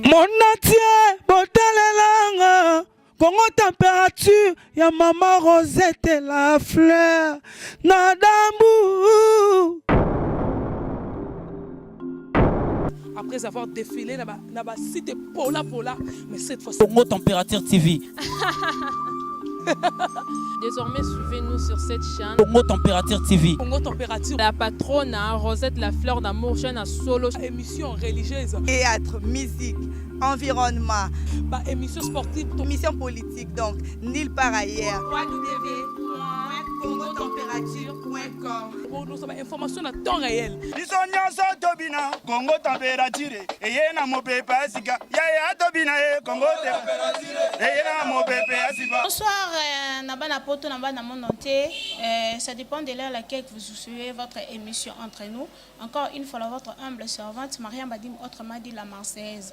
Monde entier botalelanga Congo température ya mama Rosette la fleur na dambu. Après avoir défilé na ba, na ba site pola pola, mais cette fois Congo Température TV. Désormais, suivez-nous sur cette chaîne. Congo Température TV. Congo Température. La patronne, hein, Rosette La Fleur d'Amour, chaîne à solo. Émission religieuse. Théâtre, musique, environnement. Bah, émission sportive. Émission politique, donc, nulle part ailleurs. www.congotemperature.com Pour nous, information à temps réel. Biso nyonso tobina Congo température eye na mopepe ya sika yaya tobina ye Congo eye na mopepe ya sika. Bonsoir, na bana poto na bana monde entier. Ça dépend de l'heure à laquelle vous suivez votre émission entre nous. Encore une fois, votre humble servante, Mariam Badim, autrement dit la Marseillaise.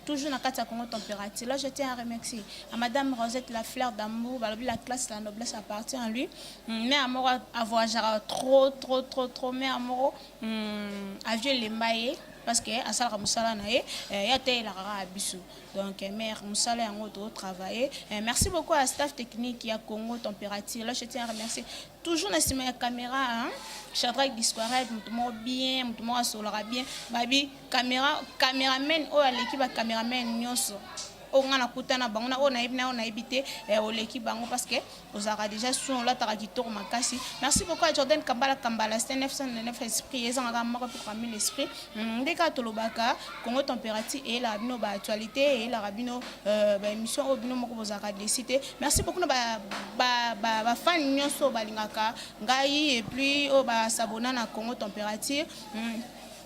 Toujours dans le Congo température. Là, je tiens à remercier à Madame Rosette La Fleur d'Amour, balobi la classe, la noblesse appartient à lui. Mais amour a voyagé trop, trop, trop, trop. Mais amour a vieux les mailles parce que à ça musala na ye ya te la rara biso. Donc mère musala yango to travailler. Merci beaucoup à staff technique ya Congo température. Là, je tiens à remercier toujours na sima ya caméra, hein. Shadrach Disquaret, mutu moko bien, mutu moko asolaka bien. Babi caméra, caméraman oyo aleki ba caméraman nyonso. Oyo nga nakutana bango na oyo nayebi na oyo nayebi te, oleki bango parce que ozalaka déjà soin, olataka kitoko makasi. Merci beaucoup à Jordan Kambala Kambala, c'est 999 esprit, ezangaka moko mpe 3000 esprit. Nde kaka tolobaka Congo température eyelaka bino ba actualité, eyelaka bino ba émission oyo bino moko bozalaka déçu te. Merci beaucoup na ba fan nyonso oyo balingaka ngai et puis oyo basabona na Congo température.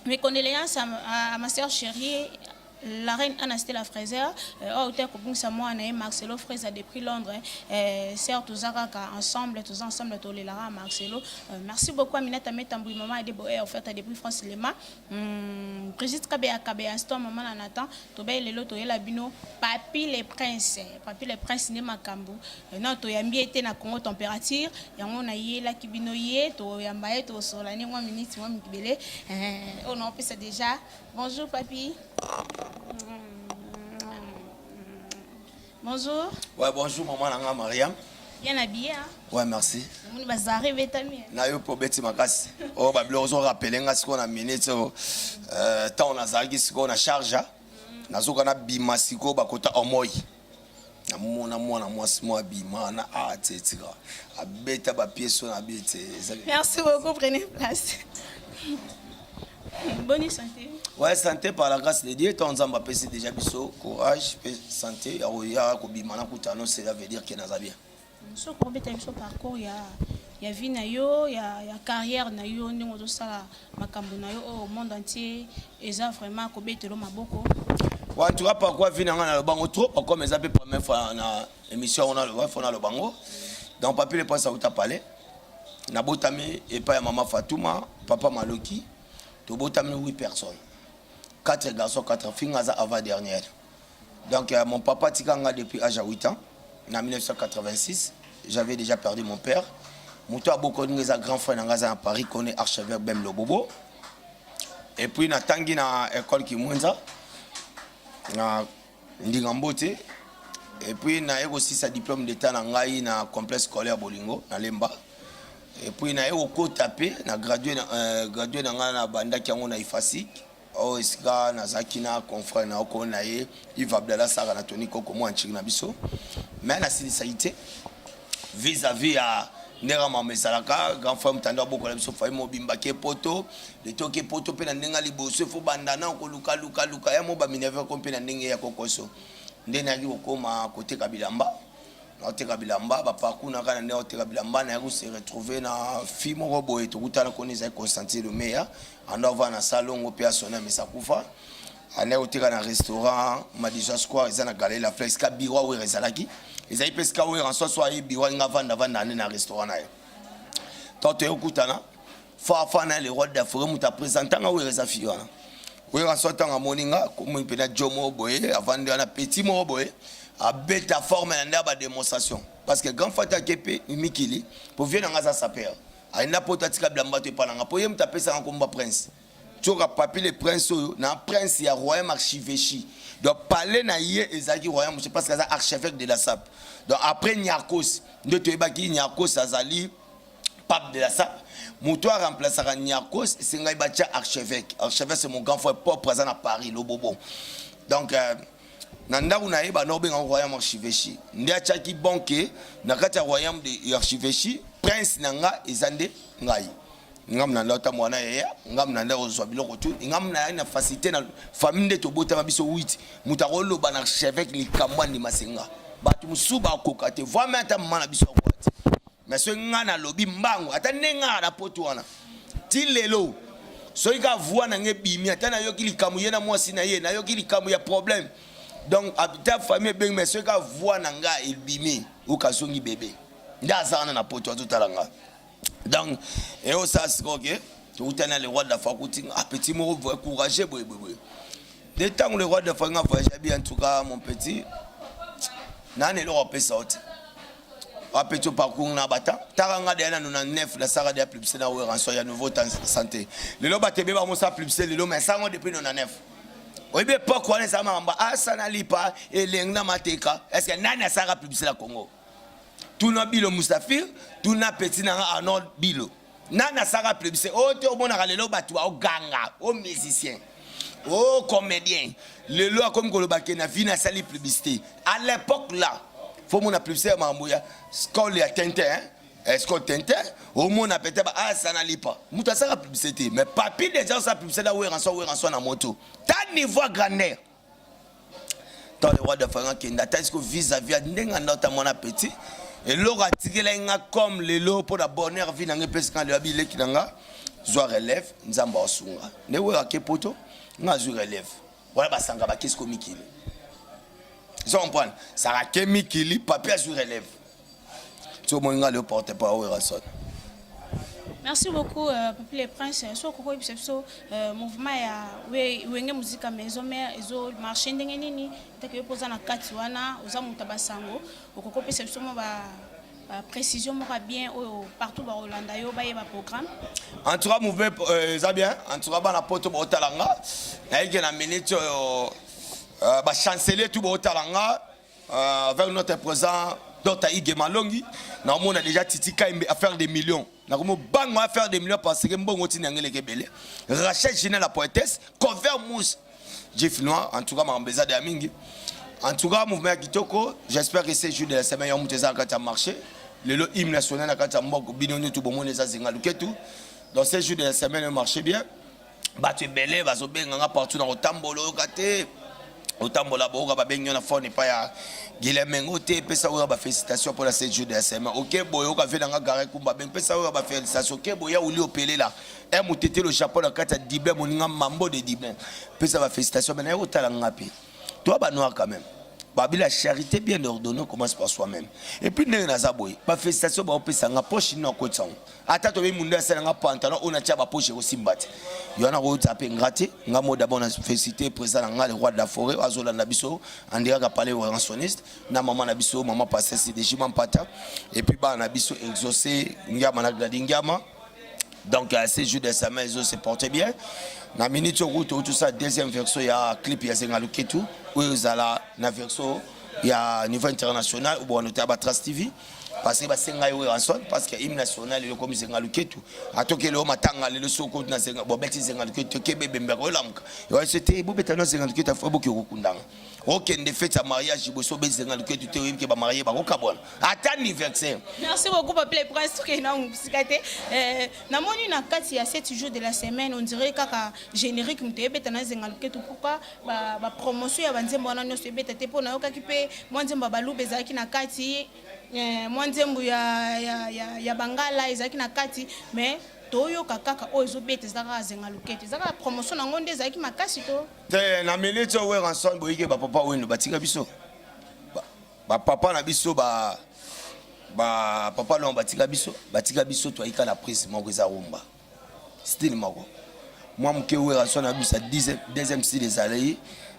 Mes condoléances à ma sœur chérie, la reine Anastella Fraser, oyo te kobungisa mwana ye Marcelo Fraser depuis Londres. Sœur, toza kaka ensemble, toza ensemble, tolelaka Marcelo. Merci beaucoup à Minata Metambui, maman Adebo et offerte depuis France Lema. Brigitte Kabeya Kabeya Storm, maman na Nathan, tobe lelo toyela bino Papi le Prince. Papi le Prince ne makambu. Non toyambi ete na Congo température, yango na yelaki bino ye toyamba ye tosola ni mwa minute mwa mikibele. On a fait ça déjà. Bonjour Papi. Bonjour. Ouais, bonjour maman nanga Mariam. Bien habillé, hein? Ouais, merci. Moni bazare betami. Na yo po beti makasi. Oh ba biloko zo rappeler nga siko na minute temps nazalaki siko na charge. Nazoka na bima siko bakota omoi. Namona mwana mwasi mwa bima na a tetika. Abeta ba pièces na bete. Merci beaucoup, prenez place. Bonne santé. Ouais, santé par la grâce de Dieu. Tant Nzambe apesi déjà biso courage pe santé ya koya kobima na kutano, cela veut dire que naza bien. So kobeta biso parcours ya vie na yo, ya carrière na yo, ndenge ozosala makambo na yo au monde entier, eza vraiment kobetelo maboko. Ouais, en tout cas parcours vie na nga na lobango trop, comme eza pe première fois na émission on a le fois na lobango. Donc Papi le Prince auta parler. Na botami epai ya mama Fatouma, papa Maloki. Tobotami 8 personnes. 4 garçons, 4 filles, ngaza avant dernière. Donc mon papa tikanga depuis âge à 8 ans. En 1986, j'avais déjà perdu mon père. Moto aboko ngeza grand frère ngaza à Paris connaît archevêque Bem Lobobo. Et puis na tangi na école Kimwenza na Ndingambote. Et puis na aussi sa diplôme d'état na ngai na complexe scolaire Bolingo na Lemba. Et puis na ekota pe na gradué na gradué na ngai na bandaki yango na IFASIC. Oh esika nazalaki na confrère na oko na ye Yves Abdallah Saka na Tony Koko mwa nchiki na biso. Mais na silisaki te vis-à-vis ya ndenge mama ezalaka grand frère mutanda abokola biso fayi mobimba ke poto letoke poto mpe na ndenge liboso efo banda na koluka luka luka ya mo ba minerve ko mpe na ndenge ya kokoso nde nayaki kokoma koteka bilamba. Naoteka bilamba ba parcours na kana nde oteka bilamba na se retrouver na fille moko boye tokutana koni ezali Constantine Lumeya ando ava na salongo pe asona misakufa ande oteka na restaurant Madison Square eza na Galerie La Fleur esika bureau oyo ezalaki ezali pe esika oyo en soi ye bureau nga vanda vanda ande na restaurant na ye to toyokutana fa fa na le roi d'Afrique muta présentant nga oyo eza fille wana oyo en soi tanga moninga komi pe na jomo boye avandi wana petit moko boye abeta forme na nde ba démonstration parce que grand frère kepe mikili pour vieux nanga za sapeur aina pota tika bilamba to epa nanga po ye mutu apesanga komba prince. Tioka Papi le Prince oyo na prince ya royaume archivêché. Donc palais na ye ezalaki royaume parce que aza archevêque de la SAP. Donc après Niarcos, nde toyebaki Niarcos azali pape de la SAP. Moto a remplaçaka Niarcos, esengai batia archevêque. Archevêque c'est mon grand frère propre aza na Paris, Lobobo. Donc na ndako na ye banda kobenga royaume archivêché. Nde atiaki bonke na kati ya royaume de archivêché, prince na nga eza nde ngai. Ngam na ndako mwana yaya, ngam na ndako ozwa biloko tu, ngam na yai na facilité na famille nde tobotama biso 8. Moto akoloba na archevêque likambo andima senga. Bato mosusu bakoka te, voire même ata mama na biso akoka te. Mais soki nga nalobi mbango, ata ndenge nga na poto wana ti lelo, soki ka voix na ngai ebimi, ata nayoki likambo ye na mwasi na ye, nayoki likambo ya problème. Donc ata famille ebengi, mais soki ka voix na nga ebimi, okazongi bébé. Nde aza wana na poto azotala nga. Donc eyosala sikoyo ke toutani na le roi de la forêt, akuti ah, petit moko courageux boye boye boye. Nde ntango le roi de la forêt nga voyage abi, en tout cas mon petit, nani eloko apesa yo te, apeti yo parcours na bata taka nga deya na 99 nasaka deya publicité na Werrason ya nouveau santé. Lelo bato ebeba mosala publicité lelo, mais sango depuis 99 oyebi époque wana ezala makambo asa na lipa elengi na mateka. Est ce que nani asalaka publicité na Congo? Tuna Bilo Musafir, tuna petit nanga Arnold Bilo, nani asalaka publicité oyo te? Omonaka lelo bato baoganga o musicien o comédien, lelo akomi koloba ke na vie nasali publicité. À l'époque là, faut mona publicité ya makambo ya Skol ya Tintin, hein? Skol Tintin, omona peut-être ba asa na lipa, moto asalaka publicité. Mais Papi déjà osala publicité na Werrason, Werrason na moto ta niveau grandeur. Tant le roi de Fanga kenda ata siko vis-à-vis ndenge anda ota mwana petit, eloko atikelaki nga comme lelo mpo na bonheur vie na nga epesi nga lelo, abileki na nga zwa relève, Nzambe aosunga. Nde weyake poto nga azwi relève wana, basanga bakesi ko mikili, ozo comprendre, saka ke mikili, Papi azwi relève ti omoni nga leo porte parole Werrason. Merci beaucoup, Papi le Prince. So koko yebisa biso mouvement ya Wenge Musica Maison Mère ezo marché ndenge nini? Take yo poza na kati wana, oza moto ya basango, okoko opesa biso mwa ba précision moko ya bien oyo partout bakolanda yo bayeba programme. En tout cas mouvement eza bien. En tout cas bana poto baotala nga, nayiki na minute oyo bachancelier tout baotala nga avec notre président Dr Ige Malongi. Naomona déjà Titi Kaimbe affaire des millions, nakomi bango affaire des millions parce que mbongo ntina yango eleki ebele. Rachel Gina la poétesse Cover Mousse Jeff Noir, en tout cas makambo eza deya mingi. En tout cas mouvement ya kitoko. J'espère que ces jours de la semaine ya moto eza na kati ya marché. Lelo hymne national na kati ya mboka bino nyonso bomoni eza Zenga Luketu. Dans ces jours de la semaine marché bien, bato ebele bazobenganga partout na kotambola, oyoka te otambola boyoka babengi yo na phone epai ya Guilherme ngo te, epesa oyo bafélicitation mpona 7 jours de la semaine. Ok, boyoka ve nanga gare kumba bengi, pesa oyo bafélicitation. Ok, boya uli opelela e motete le Japon na kati ya Dublin, moninga mambo de Dublin, pesa bafélicitation. Mais naye kotala nga mpe toi banoir quand même, babi la charité bien ordonnée commence par soi-même. Et puis ndenge naza boye, bafélicitation baopesa nga, poche nini akotisa ngo? Ata toyebi mundu asalanga pantalon oyo natia bapoche ekosimba te, yo wana koyota mpe nga te. Nga mo d'abord na félicité président na nga le roi de la forêt azolanda biso andiraka palais werransoniste, na mama na biso mama pasteur CDJ Mampata, et puis bana na biso Exaucé Ngiama na Gladi Ngiama. Donc ces jours de semaine ezo se porte bien. Na minute oyo kutu tout deuxième version ya clip ya Zenga Luketu oyo ezala na version ya niveau international obona ya Batrace TV, parce que basenga ye Werrason, parce que hymne national eloko komi Zenga Luketu. Atokele oyo matanga lelo, soko na Zenga bobeti Zenga Luketu, tokebe ebembaka olamuka so te, bobeta no Zenga Luketu, afo boki okokundanga. Okende fête ya mariage liboso obeti Zenga Luketu te, oyebi ke bamarie bakokabwana, ata anniversaire. Merci beaucoup, Papi le Prince. Tokei na mosika te. Namoni na kati ya 7 jours de la semaine, on dirait kaka générique moto eyebeta na Zenga Luketu. Pourquoi bapromotion ya banzembo wana nyonso ebeta te? Mpo nayokaki mpe mwa nzembo ya Baluba ezalaki na kati, mwa nzembo ya Bangala ezalaki na kati, mais toyoka kaka oyo ezobeta eza kaka Zenga Luketu. Eza kaka promotion nango nde ezalaki makasi to? Te, na minute oyo Werrason boyike bapapa wendo batika biso, bapapa na biso, bapapa longo batika biso, batika biso. Toyika na prise moko eza rumba, style moko mwa moke. Werrason na bisa deuxième style ezali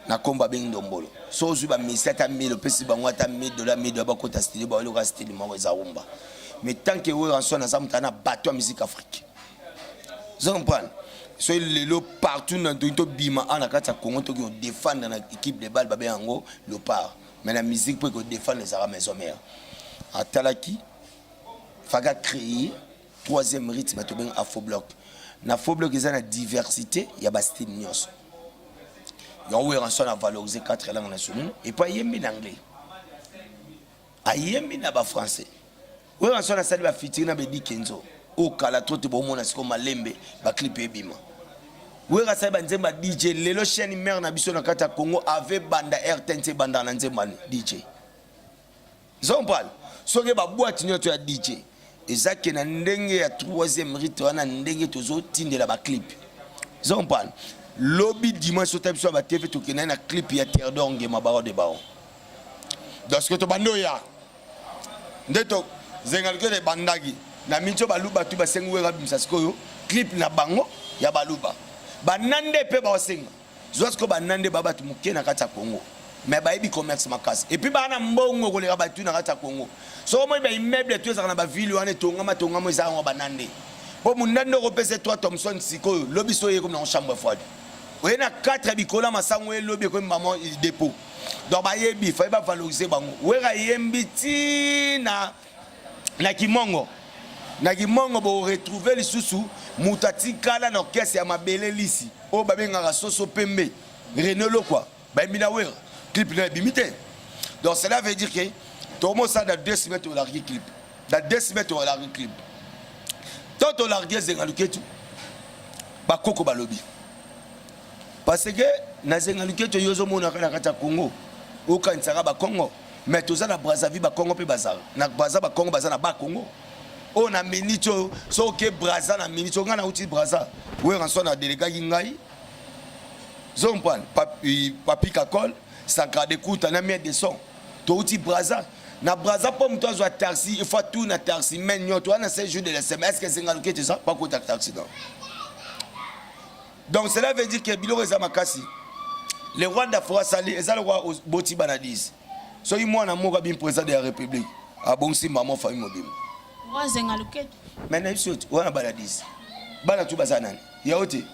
na nkombo abengi ndombolo. So ozwi bamisi ata 1000, opesi bango ata 1000 dollar, 1000 dollar, bakota style baoloka style moko eza rumba. Mais tant que Werrason aza moto na bato ya musique Afrique, ozo comprendre. Soki lelo partout na toki tobima awa na kati ya Congo toki kodefendre na équipe de balle babenga yango Leopard. Mais na musique mpo ekodefendre ezalaka maison mère. Atalaki faka créer troisième rythme tobenga afro bloc. Na afro bloc eza na diversité ya ba style nyonso. Yango Werrason a valoriser quatre langues nationales et puis ayembi na anglais. Ayembi na ba français. Werrason asali ba featuring na Bedi Kenzo. Oyo kala trop te bomona sikoyo malembe ba clip ebima. Wera asali ba nzembo ya DJ lelo chaîne mère na biso na kati ya Congo ave banda RTNC ebandaka na nzembo ya DJ. Zompal soki ba boîte nyoto ya DJ eza ke na ndenge ya troisième rite wana ndenge tozotindela ba clip. Zompal lobi dimanche ota biso ya ba TV tokendaki na clip ya Théodore Ngema Baron de Baron. Donc ce que tobandi oya nde to zenga loketo ebandaki na minso baluba tu basengi wera bimisa sikoyo clip na bango ya baluba banande mpe baosenga zwa sikoyo banande ba bato moke na kati ya Congo mais bayebi commerce makasi et puis baa na mbongo koleka bato na kati ya Congo soko moi ba immeuble tu ezalaka na bavile wana etongama tongama eza yango banande mpo mundande okopesa 3 Thomson sikoyo lobi so oye komi nango chambre froide oye na 4 bikola masango ye lobi ekomi mama dépôt. Donc bayebi fallait ba valoriser bango. Wera yembi ti na na kimongo. Na kimongo bo retrouver lisusu moto atikala na orchestre ya mabele lisi oyo babengaka soso pembe René Lokwa bayembi na Wera clip na ebimi te. Donc cela veut dire que tokomosala dans 2 semaines tolargi clip. Dans 2 semaines tolargi clip. Tant tolargi ezenga luketu bakoko balobi. Parce que na zenga luketo yo ozomonaka na kati ya Congo okanisaka ba Congo mais toza na Brazzaville ba Congo mpe bazala na Brazza ba Congo baza na ba Congo oyo na minute oyo soki oke Brazza na minute oyo ngai nauti Brazza Werrason adelegaki ngai zompane papi, papi Kakol Sankara de Kuta na Miel de Son touti Brazza na Brazza mpo moto azwa taxi il faut atuna taxi mais nyoto wana 7 jours de la semaine est ce que zenga luketo eza bakota taxi non. Donc cela veut dire que biloko eza makasi. Le roi d'Afrique asali eza lokola boti bana 10. Soki mwana moko abimi président de la République, abongisi maman famille mobimba. Roi Zenga Luketo. Mais na biso wana bana 10. Bana tu baza nani? Ya ote.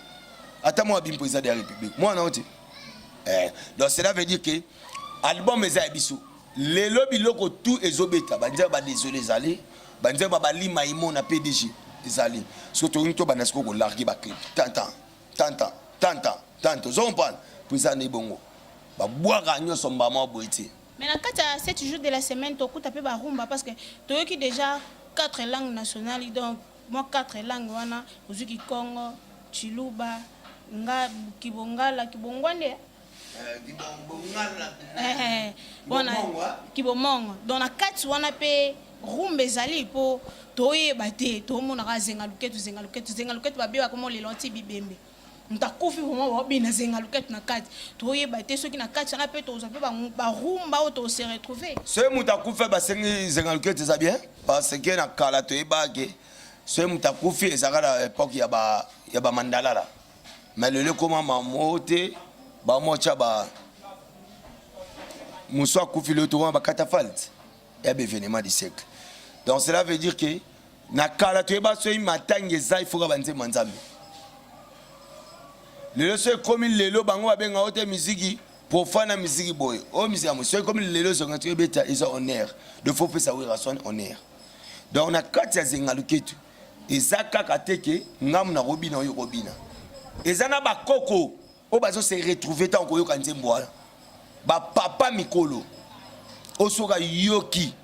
Ata mwana abimi président de la République. Mwana ote. Eh, donc cela veut dire que album eza ya biso. Lelo biloko tout ezobeta ba nzembo ba desole ezali ba nzembo ba lima imona PDG ezali soki tolingi tobanda sikoyo kolarge ba clip tantan tantan tantan tantan ozo comprendre po eza nde bongo babwaka nyonso mbama boye te. Mais na kati ya 7 jours de la semaine tokuta pe ba rumba parce que toyoki dejà 4 langues nationales donc mwa 4 langues wana ozui kikongo, tshiluba, nga kibongala, kibongwande Kibomongo donc na kati wana pe rumba ezali po toyeba te tomonaka zenga luketu zenga luketu zenga luketu babe bakoma olela oti bibembe moto akufi vraiment baobina zenga luketu na kati toyeba te soki na kati wana pe tozwa pe barumba oyo tose retrouver. Soki moto akufi basengi zenga luketu eza bien parce que na kala toyebaka ke soki moto akufi ezalaka na epoque ya ba ya ba mandalala. Mais lelo ekoma mamo te bamocha ba mosu akufi lelo tokoma ba catafalte ya ba événement du siècle. Donc cela veut dire que na kala toyeba soki matangi eza ifoka banzembo ya Nzambe. Lelo soki ekomi lelo bango babenga yo te miziki profane na miziki boye oyo miziki ya mosu soki ekomi lelo ezonga soki ebeta eza honneur de faut pesa Werrason honneur. Donc na kati ya zenga luketu Eza kaka te ke ngamu na kobina oyo kobina. Eza na ba koko oyo bazo se retrouver tango koyoka nzembo wana. Ba papa mikolo oyo soki ayoki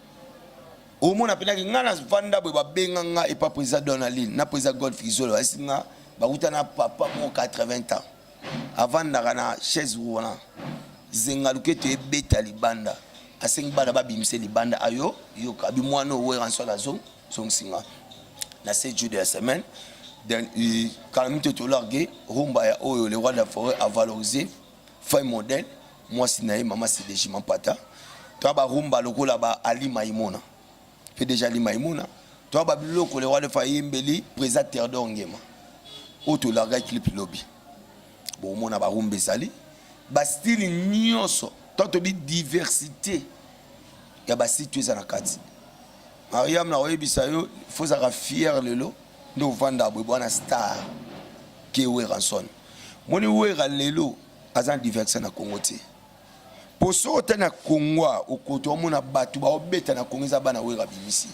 omona mpenza ke ngai navanda boye babenga nga epa président Donaline na président Golf Kizolo bayesi nga bakuta na papa moko 80 ans avandaka na chaise wana zenga luketo ebeta libanda asengi bana babimisa libanda ayo yoka abi mwana oyo Werrason azo zongisi nga na 7 jours de la semaine kala mito tolarge rumba ya oyo le roi de la forêt a valorisé fin modèle mwasi na ye mama cdg mampata toya barumba lokola ba ali maimona mpe déjà ali maimona toya babiloko le roi de forêt ayembeli président terdor ngema oyo tolarga clip lobi bomona barumba ezali bastyle nyonso to tobi diversité ya basite eza na kati. Mariam nakoyebisa yo faut ozalaka fier lelo nde ovandaka boye bwana star. Ke Werrason. Moni Werra lelo aza na diversion na Congo te. Po soki otali na Congo okoto omona batu baobeta na Congo eza bana Werra bimisi.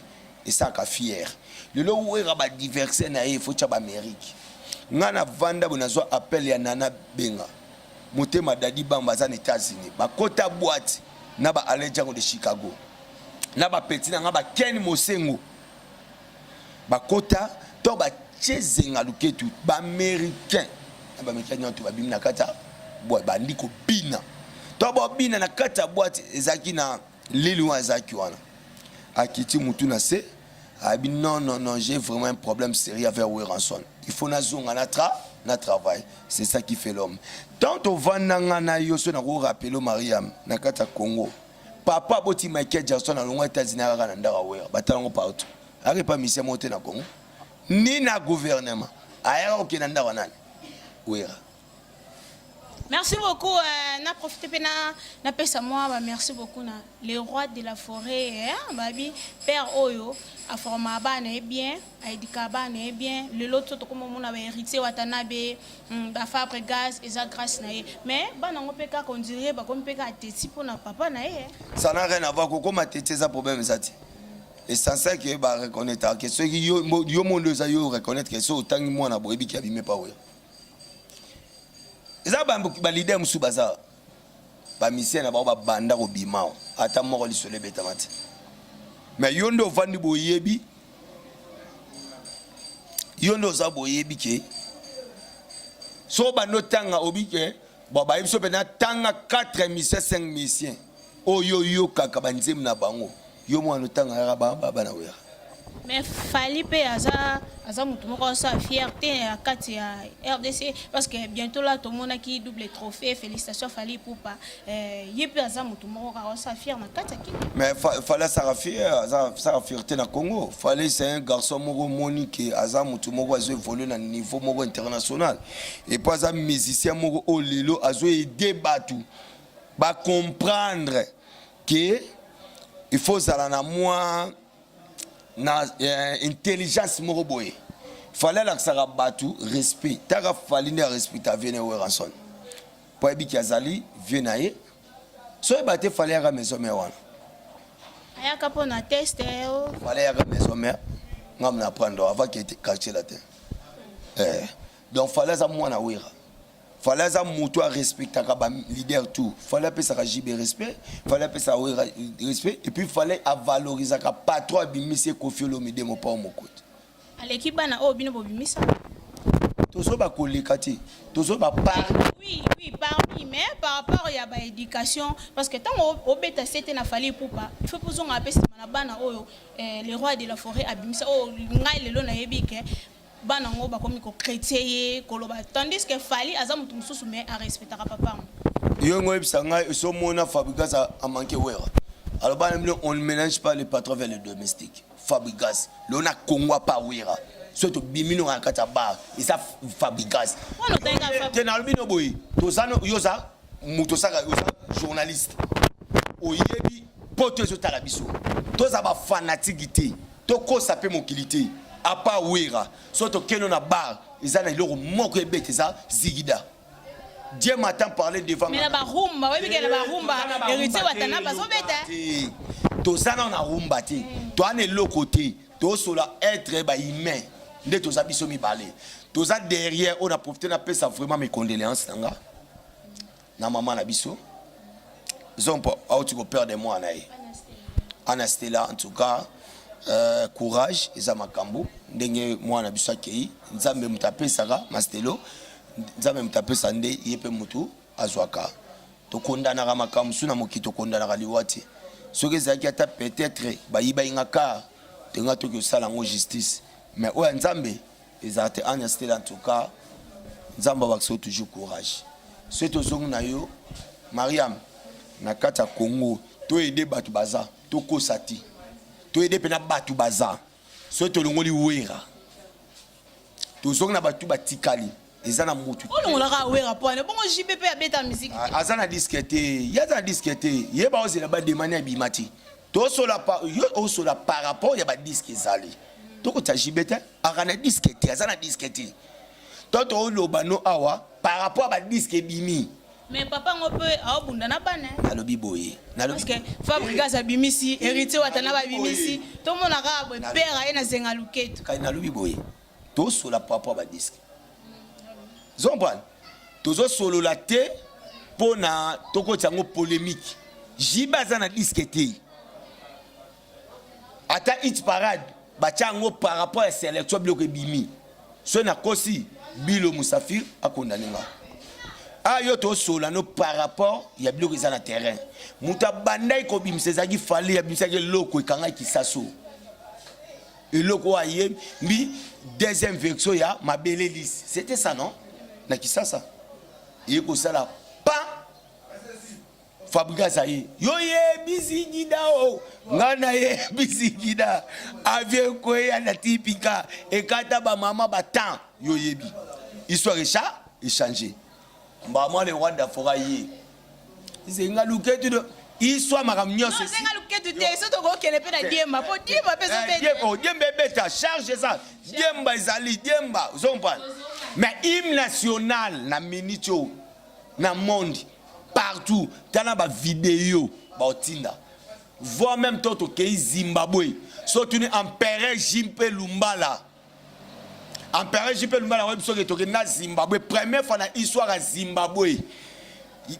Esalaka fier. Lelo Werra ba diversion na ye faut tia ba Amerique. Nga na vanda bo nazwa appel ya Nana Benga. Motema Daddy Bamba aza na Etats-Unis. Bakota boîte na ba Alain Django de Chicago. Na ba petit na nga ba Ken Mosengo. Bakota to batie zenga luketu ba Americain. Na ba Americain nyonso babimi na kati ya boîte bandi kobina. To bobina na kati ya boîte ezalaki na lili wana ezalaki wana. Akiti mutu na se abi non non non j'ai vraiment un problème sérieux avec Werrason. Il faut nazonga na tra na travail. C'est ça qui fait l'homme. Tant ovanda nga na yo so na ko rappeler Mariam na kati ya Congo. Papa aboti Michael Jackson alongwa États-Unis kaka na ndako ya Werra. Batala yango partout. Ayaki pa mission moko te na Congo. Ni na gouvernement. Ayaka kokende na ndako ya nani? Werra. Merci beaucoup. Euh, na profité pe na na pesa moi ba merci beaucoup na le roi de la forêt hein, babi père oyo a forma bana ye bien, a éduquer bana ye bien. Lelo to tokoma mona ba héritier Watanabe, ba Fabregas eza grâce na ye. Mais bana ngo pe kaka on dirait ba komi pe kaka teti pona papa na ye. Ça n'a rien à voir kokoma teti eza problème eza te. Essentiel que ba reconnaître que soki yo yo mondo eza yo reconnaître que so otangi mwana boyebi ki abime pa oyo. Eza ba ba leader mususu baza ba musiciens na bango babanda kobima ata moko lisolo ebetama te. Mais yo nde ovandi boyebi yo nde oza boyebi ke so obandi otanga obi ke bon bayebi so mpenza tanga 4 musiciens 5 musiciens oyo oyokaka banzembo na bango yo mwana otanga kaka bana wera. Mais Fally pe aza aza mutu moko aza fierté ya kati ya RDC parce que bientôt là tomonaki double trophée félicitations Fally Ipupa euh, ye pe aza mutu moko kaka aza fier na kati ya Kin. Mais Fally asaka fier, aza asaka fierté na Congo. Fally c'est un garçon moko moni ke aza mutu moko azo évoluer na niveau moko international. Et puis aza musicien moko oyo lelo azo aider batu ba comprendre que il faut zala na mwa na eh, intelligence moko boye. Fally alakisaka batu respect. Taka Fally nde arespecta vieux na Werrason. Po ayebi ki azali vieux na ye. So yeba te Fally ayaka maison mère wana. Ayaka mpo na test eh, oh. Fally ayaka maison mère. Ngam na apprendre avant qu'il était quartier latin. Eh. Donc Fally aza mwana Werra. Fally aza mutu a respectaka ba leader tout. Fally apesaka JB respect, Fally apesaka Werra respect et puis Fally a valorisaka patron abimisi ye Koffi Olomide Mopao Mokonzi. Aleki bana oyo bino bobimisa. Tozo ba koleka te. Tozo ba par. Oui, oui, parmi, mais par rapport ya ba éducation, parce que tango obeta sete na Fally Ipupa, il faut pozonga pe sima na bana oyo eh, le roi de la forêt abimisa oyo ngai lelo nayebi ke bana ngo bakomi ko chretien ye koloba tandis que Fally aza mutu mususu mais a respectaka papa ngo. Yo ngo yebisa ngai osi omona Fabregas a manque Werra aloba na bino on ne mélange pas le patron avec le domestique Fabregas lelo na Congo apa Werra soki tobimi no na kati ya bar eza Fabregas te nalobi no boye toza yo oza moto osaka oza journaliste oyebi poto ezotala biso toza ba fanatique te Tokosa pe mokili te a part werra soki tokende na bar eza na eloko moko ebeta eza zigida Dieu m'attend parler devant mais na ba rumba oyebi ke na ba rumba héritier watanabe azobeta te toza nao na rumba te toa na eloko te tosola être ba humain nde toza biso mibale toza derrière oyo na profite napesa vraiment mes condoléances na nga na mama na biso zompo auti ko perdre mwana na ye Anna Stella en tout cas euh, courage eza makambo ndenge mwana na biso akei nzambe moto apesaka mastelo nzambe moto apesa nde ye mpe motu azwaka tokondanaka makambo mosusu na mokili tokondanaka liwa te soki ezalaki ata peut-être bayibaki nga car tenga toki osala yango justice mais oyo ya nzambe Ezala te Anya Stella en tout cas Nzambe abakisa yo toujours courage. Soki tozongi na yo Mariam na kati ya Congo to aider batu baza tokosa te. To aider pena batu baza. Soki tolongoli Werra tozongi na batu batikali eza na mutu. Olongolaka Werra po wana bongo JB pe abeta musique te. Aza na disque te. Ye aza na disque te. Ye baozela ba demande abima te. Tosola pa yo osola par rapport ya ba disque ezali. Tokotisa JB te. Aka na disque te, aza na disque te. To toloba no awa par rapport à ba disque ebimi. Mais papa ngo pe aobunda na bana. Nalobi boye. Nalobi parce que Fabregas abimisi, Héritier Watanabe abimisi, tomona kaka boye père aye na zenga luketu. Kai nalobi boye. Tosola par rapport à ba disque. Zompana. Tozo solola te pona tokotisa yango polemique. JB aza na disque te. Ata hit parade batia yango par rapport ya selection biloko ebimi. Soki nakosi Bilo Musafir akondane nga. Ah yo tosola no par rapport ya biloko eza na terrain. Moto abandaki kobimisa ezalaki Fally abimisaki eloko ekangaki Kisaso. Eloko oyo ayembi deuxième version ya Mabele Lisi. C'était ça non? Na Kisasa. Eye kosala pa Fabregas aye. Yo yebi zigida o. Nga na yebi zigida. Avie kweya na tipika ekata ba mama ba temps. Yo yebi. Histoire echa echanger. Mbama le roi d'Afora ye. Zenga luketu de histoire makambo nyonso. Non, zenga luketu te, soki tokokende mpe na diemba, mpo diemba mpe ezobeta. Eh, oh, diemba ebeta, charge eza. Diemba ezali, diemba, ozo comprendre? Mais hymne national na minute oyo na monde partout, tala ba video baotinda. Voire même to tokei Zimbabwe. So tuni empereur Jimpe Lumbala. Empereur JP Lumbala oyebi soki tokende na Zimbabwe première fois na histoire ya Zimbabwe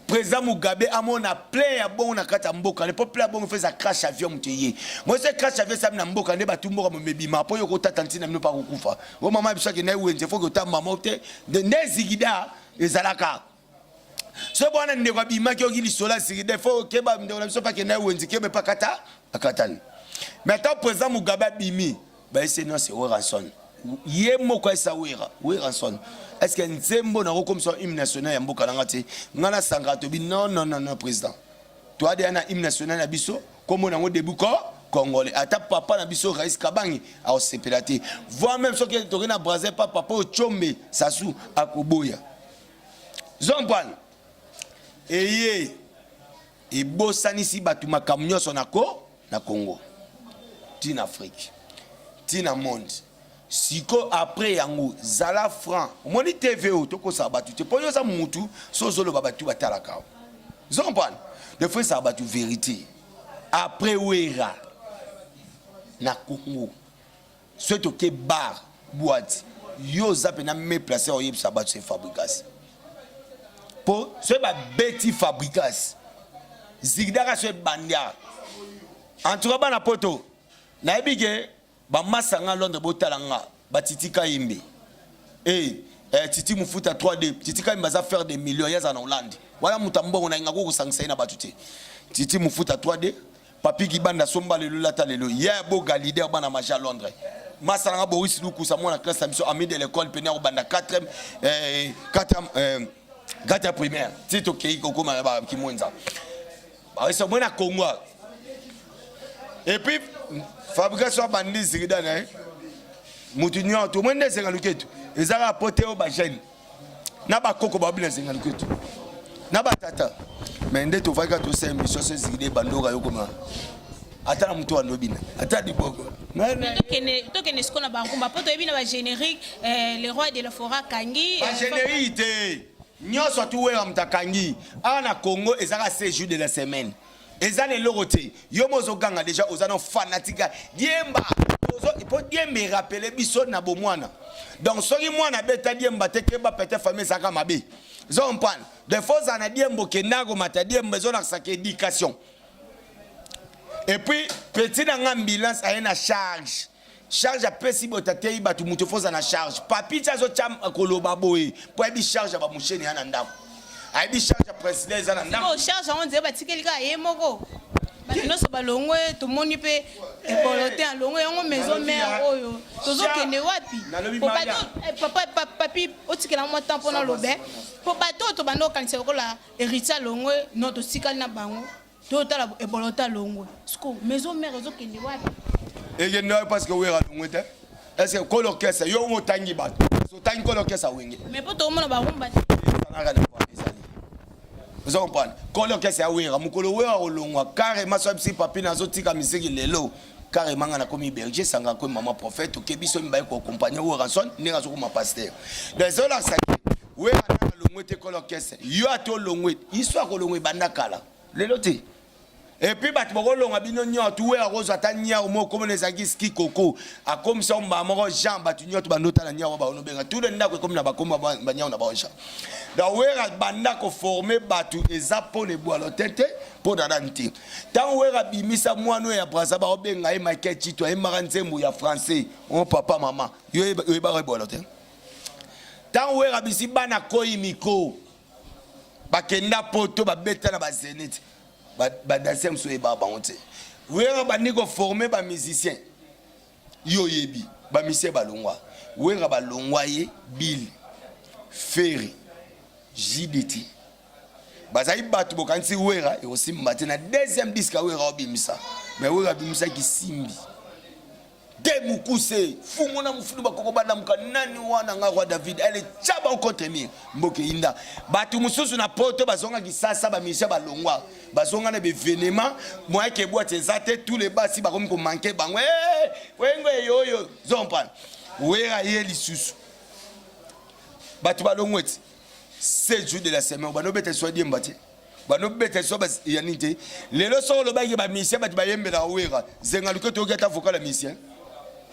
président Mugabe amona plein ya bongo na kati ya mboka ne po plein ya bongo feza crash avion moto eye moi se crash avion esami na mboka nde bato mboka momebima po yo kotata ntina bino pa kokufa o mama biso akende wenze fo kotamba mama te nde zigida ezalaka soki bwana ndeko abimaki oki lisolo ya zigida fo keba ndeko na biso pa akende wenze kebe pa kata akatani mais ata président Mugabe abimi Bayese non c'est Werrason. Ye moko ayesa Werra, Werrason. Est-ce que nzembo na kokomisa hymne national ya mboka nanga te? Nga na Sankara tobi non non non non président. Toi de na hymne national na biso kombo nango debout ko congolais. Ata papa na biso Rais Kabangi aosepela te. Voire même soki toke na Brazil pa papa Ochombe Sassou akoboya. Zompana. Eye ebosanisi bato makambo nyonso na ko na Congo ti na Afrique ti na monde siko après yango zala franc omoni TV oyo tokosaka bato te mpo yo oza mutu so ozoloba bato batalaka yo ozo comprendre des fois ezala bato vérité après wera na Congo soki toke bar boite yo oza mpena me place oyebisa bato se fabrigas mpo soki babeti fabrigas zigdaka so ebandi awa en tout cas bana poto nayebi ke bamasa nga londres botala nga batiti kayembe e eh, titi mofuta 3d titi kayembe aza faire des millions ye aza na hollande wana moto ya mbongo na yenga kokosangisa ye na bato te titi mofuta 3d Papy Kibanda somba lelo lata lelo ya boga leader bana maja Londres masa nanga Boris Lukusa mwana classe na biso ami de l'école pene akobanda 4e eh, 4e eh, 4e primaire ti tokei kokoma na ba kimwenza baisa mwana Congo et puis fabrication abandi zigida na ye motu nyonso omoni nde esenga luketu ezalaka pote oyo bajeune na bakoko babina zenga luketu na batata me nde tovaki kaka tosala émission so ezikide bandoka yo koma ata na moto andobina ata liboko tokende sikoyo na bankumba mpo toyebi na bagénérique eh, le roi de la forêt akangi eh, bagénérique te nyonso atuwera moto akangi awa na congo ezaka 7 jours de la semaine Eza na eloko te. Yo mo ozo ganga deja oza na fanatique diemba. Ozo po diemba e rappeler biso na bomwana. Donc soki mwana abeta diemba te keba peut-être famille ezalaka mabe. Ozo comprendre? Des fois ozala na diemba okenda komata diemba ezolakisa ke éducation. Et puis petit na nga ambulance aye na charge. Charge apesi boye ateyi bato moto fo oza na charge. Papi ti azotya koloba boye mpo ayebi charge ya bamusheni ya na ndako. Ayebi charge ya president eza na ndako. Charge yango nzela batikeli kaka ye moko. Bato nyonso balongwe tomoni mpe ebolo te alongwe yango maison mère oyo tozokende wapi? Eh, papa papi otikela mwa temps mpo naloba mpo bato oyo tobanda kokanisa lokola héritier alongwe non totikali na bango Totala ebolo ta longwe. Siko maison mère ezo kende wapi? Ekende wapi parce que wera longwe te. Est-ce que kolo orchestre yo otangi bato. Otangi kolo orchestre wenge. Mais po to mona ba rumba te. Ezalaka na kwa ezali. Ozo comprendre? Kolo orchestre ya wera mokolo wera kolongwa carrément so bisi papi nazo tika misiki lelo. Carrément nga nakomi berger, Sanga akomi mama prophète, oke biso mibale ko accompagner Werrason ndenge azokoma pasteur. Donc ezolakisa ke Werra nanu alongwe te kolo orchestre. Yo ata olongwe, histoire kolongwa ebanda kala. Lelo te. Et puis bato bakolonga bino nyonso, Werra akozwa ata niawu moko komona ezalaki ski koko, akomisa yo mbala moko Jean, bato nyonso bando otala niawu baono benga tout le ndako ekomi na bakombo ba niawu na bango Jean. Donc Werra banda ko former bato eza pona ebwalo te te pona nani te. Tango Werra abimisa mwana oyo ya Brazza baobenga ye Michael Chito ayembaka nzembo ya français oh papa mama yo oyebaka ebwalo te. Tango Werra abisi bana koyi miko bakenda poto babeta na ba Zenith ba danseur mosusu oyebaka bango te. Werra bandi ko former ba musiciens yo oyebi ba musiciens balongwa Werra balongwa ye Bill Ferre JDT bazali bato bokanisi Werra ekosimba te na deuxième disque ya Werra obimisa mais Werra abimisaki simbi te mukuse fungo na mufulu bakoko balamuka nani wana nga roi David elle tcha bango contre mur mboka eyinda bato mosusu na poto bazonga kisasa ba musicien balongwa bazonga na bevenema moyen ke boîte eza te tous les basi bakomi komanke bango hey, wengo eyoyo zompana Werra ye lisusu bato balongwe ti 7 jours de la semaine bando beta soit diemba te bando beta soit ya nini te lelo soko olobaki ba musicien bato bayembelaka Werra zenga luke toyoki ata vocal ya musicien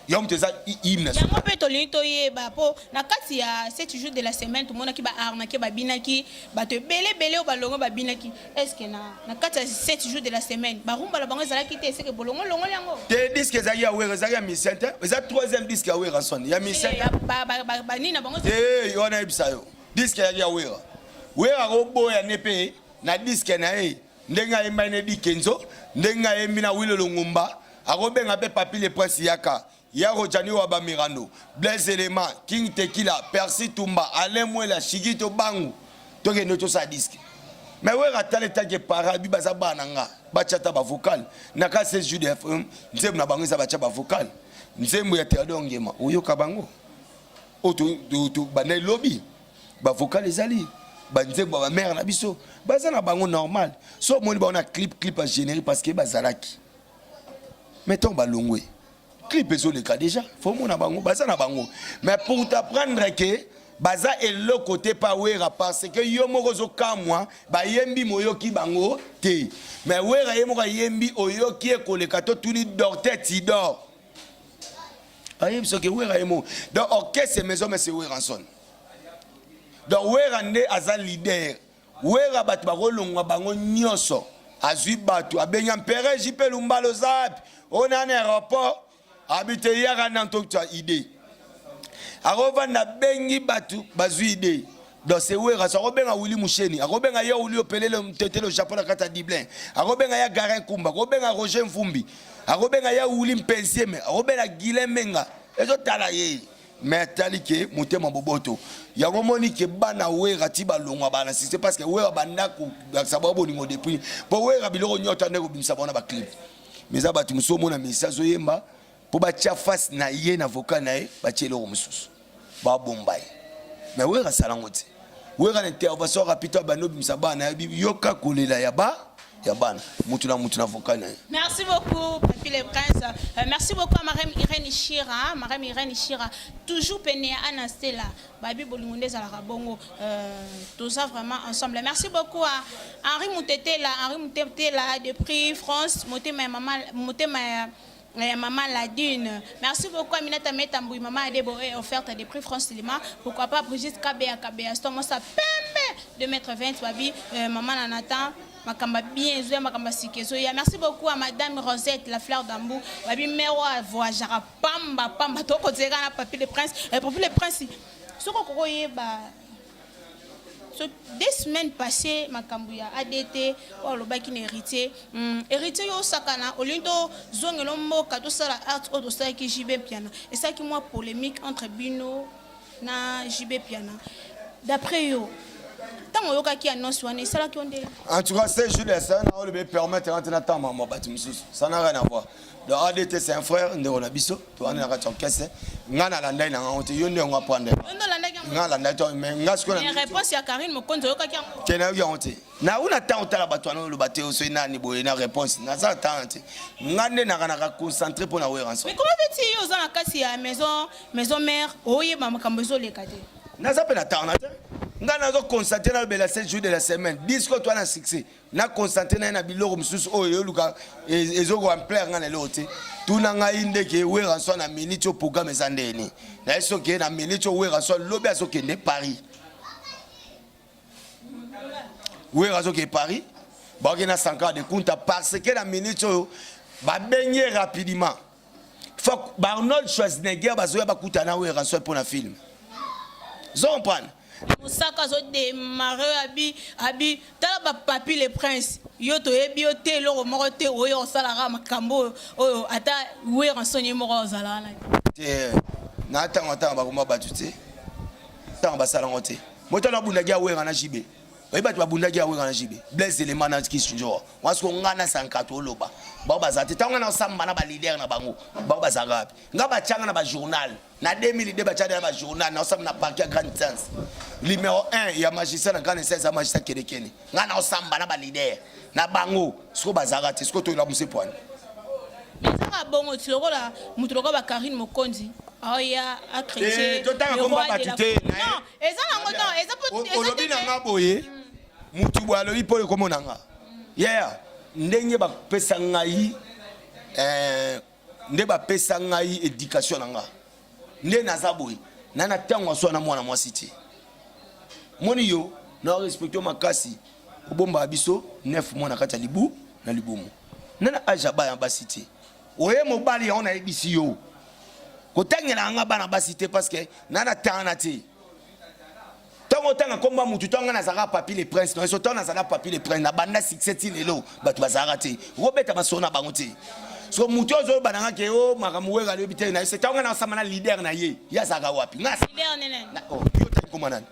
yo moto eza hymne yango mpe tolingi toyeba mpo na kati ya 7 jours de la semaine tomonaki ba arnaque babinaki bato ebele ebele oyo balongo babinaki est ce que na, na kati ya 7 jours de la semaine barumba na bango ezalaki te seke bolongo longoli yango te disque ezalaki ya Werra ezalaki ya musicien te eza troisième disque ya Werra son ya musicien banini na bango te wana yebisa yo disque ezalaki ya Werra Werra akoboya ne mpe na disque na ye ndenge ayembaki na Eddy Kenzo ndenge ayembi na Wilo Longomba akobenga mpe Papi le Prince yaka ya Rojani wa Bamirando Blaise Elema King Tekila Percy Tumba Alain Mwela Shigito Bangu tokende tosala disque mais Werra atala etake para bi baza bana nga batya ata bavocal na ka 16 jours de FM nzembo na bango eza batya bavocal nzembo ya Théodore Ngema oyoka bango oyo banda elobi bavocal ezali banzembo ya bamare na biso baza na bango normal so omoni bango na clip clip ya générique parce que bazalaki mais ntango balongwe clip ezoleka déjà fo omona bango baza na bango mais pour t'apprendre que baza eloko te pa Werra parce que yo moko ozokamwa bayembi moyoki bango te mais Werra ye moko ayembi oyoki ekoleka to tuni docteur Tidor ayebi soki Werra ye moko donc orchestre maison mais c'est Werrason donc Werra nde aza leader Werra bato bakolongwa bango nyonso azwi bato abengi mpere JP Lumbala oza wapi oyo na aéroport abi te yaka na tokutya idée akovanda abengi bato bazwi idée donc c'est Werra so akobenga Willy Musheni akobenga ye Willy Opelele Mtetele Japon na kati ya Dublin akobenga ya Garin Kumba akobenga Roger Mvumbi akobenga ya Willy Mpensieme akobenga Guilain Menga ezotala ye mais atali ke motema boboto yango moni ke bana Werra ti balongwa bana siste parce que Werra banda kolakisa bango bolingo depuis mpo Werra biloko nyonso ande kobimisa bango na baclip mais eza bato mosusu omona misi azoyemba mpo batya face na ye na vocal na ye batia eloko mosusu babomba ye mais Werra asala yango te Werra na intervention rapide abandi obimisa bana yebi yoka kolela ya ba ya bana mutu na mutu na vocal na ye. Merci beaucoup, Papi le Prince. Merci beaucoup à Marem Irène Ishira. Marem Irène Ishira, toujours peiné à Anna Stella. Babi Bolingo nde ezalaka bongo. Tout ça vraiment ensemble. Merci beaucoup à Henri Moutetela. Henri Moutetela depuis France. Motema maman, Motema Maman Ladine. Merci beaucoup à Minata Metambouy, Maman Adebo est offerte depuis France Lima. Pourquoi pas Brigitte Kabea Kabea, Stomo sa pembe 2 m 20 Babi, Maman Nathan. Makamba bien zoya makamba sikezo ya. Merci beaucoup à Madame Rosette la fleur d'Ambou. Babi mewa voyagera pamba pamba to ko tseka na Papi le Prince. Et Papi le Prince soko koko yeba so 2 semaines passées makambo ya ADT oyo alobaki na héritier héritier yo osakana olingi tozongela mboka tosala art oyo tosalaki JB Mpiana esalaki mwa polémique entre bino na JB Mpiana. D'après yo Ntango oyokaki annonce wana, esalaki yo nde? En tout cas, ce jour ça na olobi permettre nga te na tanga makambo ya bato mosusu, ça n'a rien à voir. Donc ADT, c'est un frère, ndeko na biso, towana na kati ya orchestre. Nga nalandai na ngango te, yo nde yango aprendre. Yo nde olandaki yango? Nga nalandai to, mais nga sikoyo Mais réponse ya Karine Mokonzi, oyokaki yango? Te, nayoki yango te. Nauna ntango otala bato wana oloba te soki nani boye na réponse, naza na ntango te. Nga nde nakanaka concentré mpo na Werrason. Mais comment fait yo oza na kati ya maison mère, oyeba makambo ezoleka te? Naza mpe na ntango na te. Nga nazo concentré, nalobela 7 jours de la semaine, disque to na succès, na concentré na ye na biloko mosusu oyo eyoluka ezokoamplaire nga na eloko te. Tuna ngai ndeke Werrason na minute oyo programme eza ndeni naye. Soki na minute oyo Werrason lobi azokende Paris, Wera azokende Paris, bakokende na Sankara de Kunta, parce que na minute oyo babengi ye rapidement. Faut Arnold Schwarzenegger bazoya bakutana na Werrason mpo na film, zo comprendre. Mosaka azodémarrer, abi tala bapapi le prince, yo toyebi yo te, eloko moko te oyo osalaka makambo oyo ata Werrason ye moko ozala wana te. Te, na ntango ntango bakoma bato te, ntango basalango te. Moto wana abundaki ya Wera na JB, oyebi bato babundaki ya Wera na JB, Blaise Elema na Kisunjor. Wasiko nga na Sankato oloba bao baza te. Ntango nga na osamba na baleader na bango, bao bazalaka wapi? Nga batianga na bajournal na 2002, batianga na bajournal na osamba na parquet ya grande instance numéro 1 ya magistrat na grande instance ya magistrat Kelekele. Nga na osamba na baleader na bango, siko bazalaka te. Siko toyela mose pwani. Mais ezaka bongo ti lokola moto lokola bakarine Mokonzi aoya Eh, totanga komba bato te. Non, eza nango, non, eza po olobi na nga boye, mutu boye alobi mpo ekomona nga yeya ndenge bapesa ngai nde bapesa ngai éducation na nga nde naza boye na ntango aswa na mwana mwasi te. Moni yo na respecte yo makasi, obombaka biso 9 mois na kati ya libu na libumu na age ya bana basi te. Oye mobali yango, nayebisi yo kotangela nga bana basi te, parce que na tanga te. Ntango otanga komba mutu, ntango nga nazalaka Papi le Prince, no so ntango nazalaka Papi le Prince, nabanda succès ti lelo, bato bazalaka te, okobeta masolo na bango te. So mutu oyo azoyoba na nga ke o makambo Wera alobi te na ye, se ntango nga nasamba na leader na ye, ye azalaka wapi? Nga Leader nene? Oh, yo tangi koma nani?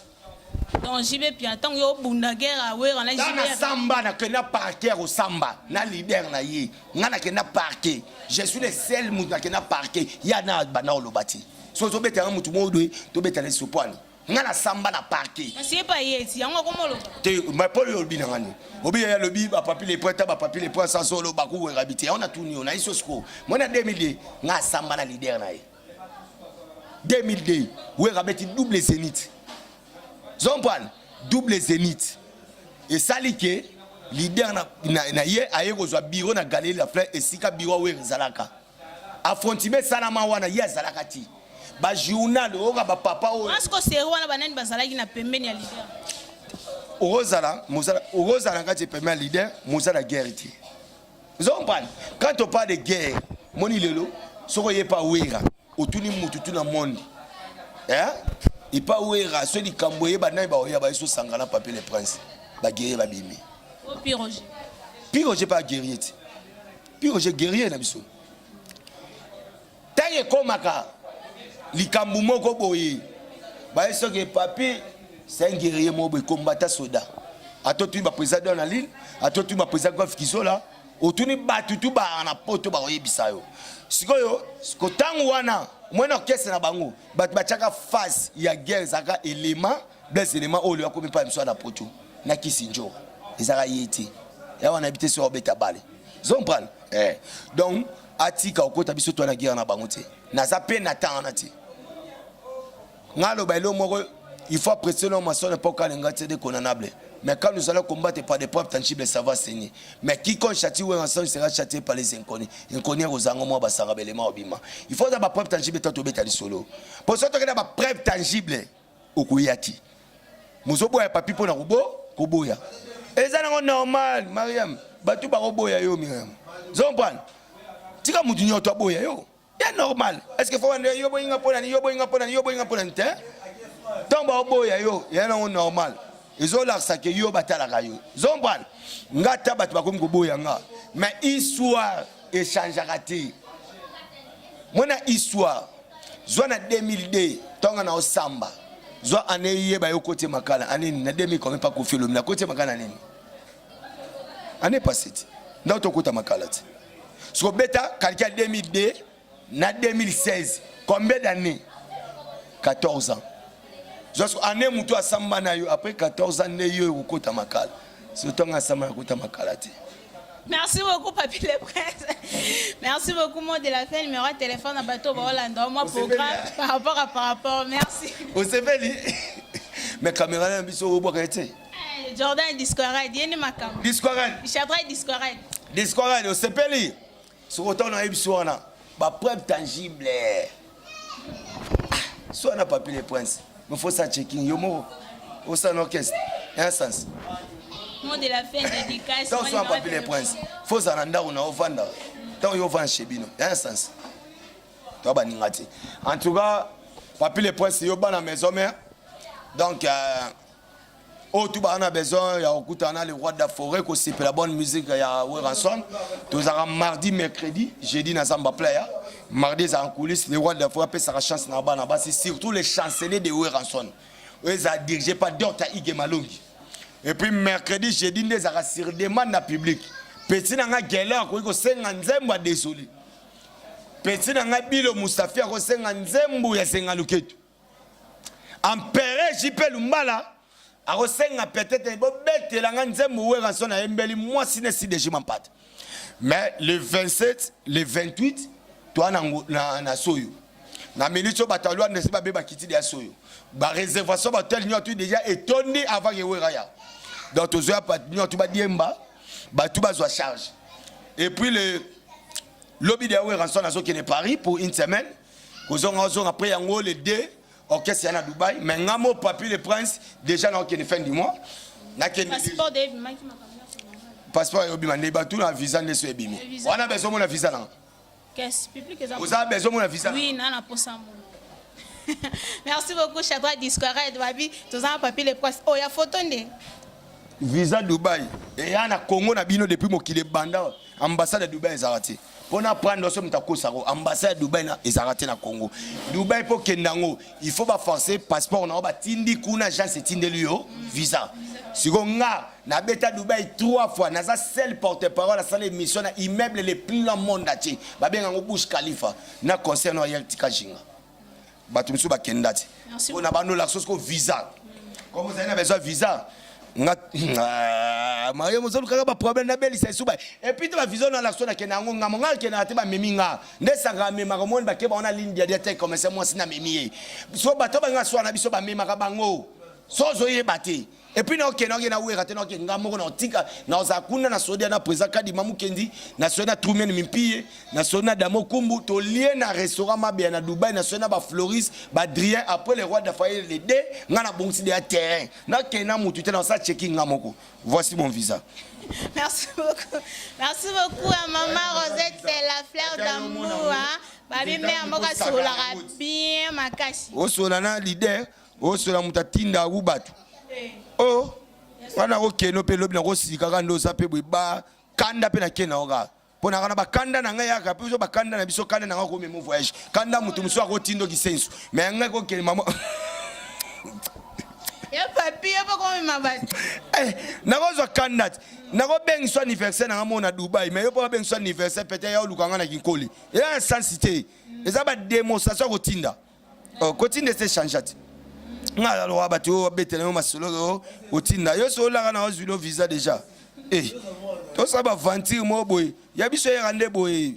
Donc JB Pia, ntango yo obunda guerre awera na Ntango JB nasamba, nakenda parquet kosamba na leader na ye. Nga nakenda parquet, je suis le seul mutu nakenda parquet ya na banda koloba te. So ozobetanga mutu moko doye, tobetana esopwani. Nga nasamba na parquet. Kasi ye pa ye ti yango akomoloba. Te, ma Paul, oyo olobi na nga nini? Obi ye alobi bapapi le prince, ta bapapi le prince azoloba kuwera bi te. Yango natuni yo na ye so sikoyo moi na 2002 nga asamba na leader na ye. 2002 Wera abeti double zénith, zompane double zénith, esali ke leader na ye aye kozwa bureau na Galerie la Fleur, esika bureau Wera ezalaka. Affrontement esalama wana, ye azalaka ti bajournal oyoka bapapa oyo. Siko seri wana, banani bazalaki na pembeni ya leader? Okozala okozala na kati ya pembeni ya leader, mozala guerre te, ozocomprendre. Quand on parle de guerre, moni lelo soki oyepa Wera, otuni mutu tu na monde, eh? Epa Wera so likambo eyeba nani baoya baye, sosanga na Papi le Prince, baguerrier babimi. O Piroge? Piroge mpe aguerrier te. Piroge guerrier na biso, ntango ekomaka likambo moko boye, baye soki Papi, c'est un guerrier moko boye, kombata soda. Atotuni baprésident don na Lille, atotuni baprésident Golf Kizola, otuni bato tu baa na poto, bakoyebisa yo. Sikoyo kotango wana mwana orchestre na bango, bato batiaka face ya guerre, ezalaka Elema Blaise. Elema oyo akomi mpa miso na poto na kisi njora, ezalaka ye te ya wana, yebi te soki obeta bale, zomprendre, eh. Donc atika okota biso to na guerre na bango te. Naza mpe na temps wana te. Nga aloba elo moko: il faut apprécier nos maçons mpo kalenga te de condamnable. Mais quand nous allons combattre par des preuves tangibles, ça va saigner. Mais quiconque châtie ensemble sera châtié par les inconnus. Inconnus kozanga mwa basanga belema obima. Il faut avoir preuve tangible to tobeta lisolo. Pour ça tokenda ba preuve tangible, okoya ti mozoboya Papi mpo na kobo koboya eza nango normal. Mariam, bato bakoboya yo. Miriam, zompana tika mutu nyonso aboya yo, ya normal. Est ce que faut bande yo boyinga mpo nani, yo boyinga mpo nani, yo boyinga mpo nani te? Ntango baoboya yo, ya nango normal, ezolakisa ke yo batalaka yo, zompana. Nga ata bato bakomi koboya nga, mais histoire echangeaka te. Mwana histoire, zwa na 2002 ntongo na osamba. Zwa année yeba yo kotie makala année nini na 2000 combien pa Koffi Olomide na kotie makala nini? Année passée ti. Ndako tokota makala ti. Siko beta calcul 2002 na 2016 combien d'années? 14 ans. Zwa siko année mutu asamba na yo après 14 ans nde yo okota makala. Surtout nga asamba na kota makala te. Merci beaucoup, Papy le Prince. Merci beaucoup, mot de la fin, numéro de téléphone à bateau, Hollande, moi, programme, par rapport à par rapport. Merci. Osepeli. Mais caméra na biso obwaka ete. Eh, Jordan Discorade, yeni makambo. Discorade. Shadrach Discorade. Discorade, osepeli. Soko tona yebiso wana, ba preuve tangible. Ah, so na Papy le Prince. Mais faut ça checking yo moko. Osala orchestre. Un sens. Mot de la fin dédicace. Tant soit Papy le Prince. Faut ça na ndako na ovanda. Tant yo vanda chez bino. Un sens. Toi baninga te. En tout cas, Papy le Prince yo bana maison mère. Donc oyo tu baa na besoin ya kokutana na le roi de la forêt kosepela bonne musique ya Werrason tozalaka mardi mercredi jeudi na zamba playa mardi ezalaka coulisse le roi de la forêt apesaka chance na bana basi surtout le chancelier de Werrason oyo ezala dirigé par Dr Ige Malongi et puis mercredi jeudi nde ezalaka sur demande na public petit na nga Geller akoki kosenga nzembo ya désolé petit na nga Bilo Mustafi akosenga nzembo ya Zenga Luketu Empereur JP Lumbala akosenga peut-être bobetela nga nzembo Werrason ayembeli mwasi ne CDG Mampata. Mais le 27, le 28, toi na, na, na soyo. Na minute oyo bato ya Luanda esi babe bakiti ya soyo. Ba réservation ba hôtel nyonso déjà etondi avant que Werra ya. Donc tozoya pa nyonso badiemba, bato bazwa charge. Et puis le lobi de Werrason azokende Paris pour une semaine. Kozonga ozonga après yango le 2 orchestre ya na Dubaï mais nga mo Papy le Prince déjà na okende fin du mois nakende passeport de ebimaki makambo nyonso normal. Passeport ebima nde batu na visa nde so ebimi. Visa. Wana besoin mona visa na. Caisse publique eza. Oza besoin mona visa. Oui, na na posa mona. Merci beaucoup Shadrach Discorade babi toza na Papy le Prince. Oh ya photo nde. Visa Dubaï eya na Congo na bino depuis mokili ebanda ambassade ya Dubaï ezalaka te. Pona prendre so moto akosako ambassade ya Dubaï na ezalaka te na Congo. Dubaï po kenda yango il faut ba forcer passeport na yo batindi kuna agence etindeli yo visa. Siko nga na beta Dubaï 3 fois naza seul porte-parole asala émission na immeuble le plus long monde entier. Babenga yango Burj Khalifa na concert na ya Tika Jinga. Bato mosusu bakenda te. Merci. Pona bando la sauce ko visa. Comme vous avez besoin visa nga ah, Mario mozolu kaka ba problème na belisa esuba et puis to ba visa na l'action na kenda ngo nga monga kenda te ba memi nga nde sanga memaka moni ba keba ona ligne dia te comme ça moi sina memi ye so bato ba nga so na biso ba memaka bango so zo yeba te et puis na okenda okenda wera te na okenda nga moko na otika na oza kuna na sodia na président Kadima Mukendi na sodia na Trumen Mimpiye na soni na Damo Kumbu tolie na restaurant Mabea na Dubaï na soni na ba Floris ba Adrien après le roi d'Afaye le D nga na bongisi de ya terrain na kena mutu te na sa checking nga moko voici mon visa. Merci beaucoup. Merci beaucoup à maman Rosette, c'est la fleur d'amour. Hein. Babi mère moko asololaka bien makasi. Osola na leader, osola mutu atinda ku batu. Oh, wana okende mpe lobi nakosilika kaka nde oza mpe boye ba kanda mpe nakende nango kaka mpo naka na bakanda na ngai yaka mpe biso bakanda na biso kanda na ngai akomema voyage kanda moto mosusu akotinda kisensu me ngai kokende mama ya papi yo mpe komema bato eh, nakozwa kanda te nakobengiswa anniversaire na ngai moko na dubai mais yo mpo babengiswa anniversaire peut-être ya oluka ngai na kinkoli eza na sensi te eza bademonstration ya kotinda Oh, kotinda ese change te nga aloka bato oyo babetela yo masolo oyo otinda yo so olaka na ozwi no visa déjà eh, tosala baventure moko boye ya biso eyaka nde boye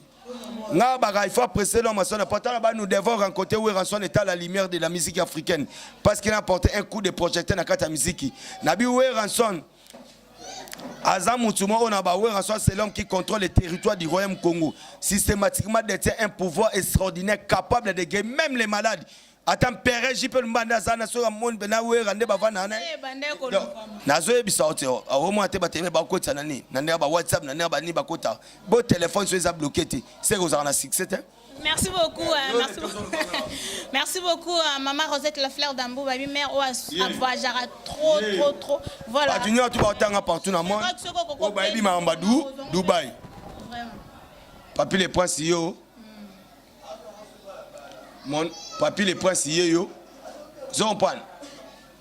nga baka il faut apprécier l'homme à portant là nous devons rencontrer Werrason est à la lumière de la musique africaine parce qu'il a apporté un coup de projecteur na kati ya musique nabi Werrason aza mutu moko na ba Werrason c'est l'homme qui contrôle le territoire du royaume Congo systématiquement détient un pouvoir extraordinaire capable de guérir même les malades ata mpere JP Lumbanda aza na soki amoni mpe na Wera nde bavanda na Eh, banda ekolokama. nazoyebisa yo te omona te bato ebe bakotisa na nini na ndenge ya ba WhatsApp na ndenge ya banini bakota bo telefone so eza bloqué te seke ozalaka na succès te. Merci beaucoup, hein, merci beaucoup. Merci beaucoup à Maman Rosette la fleur d'Ambou, baby mère oyo a voyagera trop trop trop. Voilà. Bato nyonso baotanga partout na monde. Oyo bayebi makambo ya Dubaï. Vraiment. Papi le Prince yo. Mon Papi le Prince ye yo. Zo comprendre.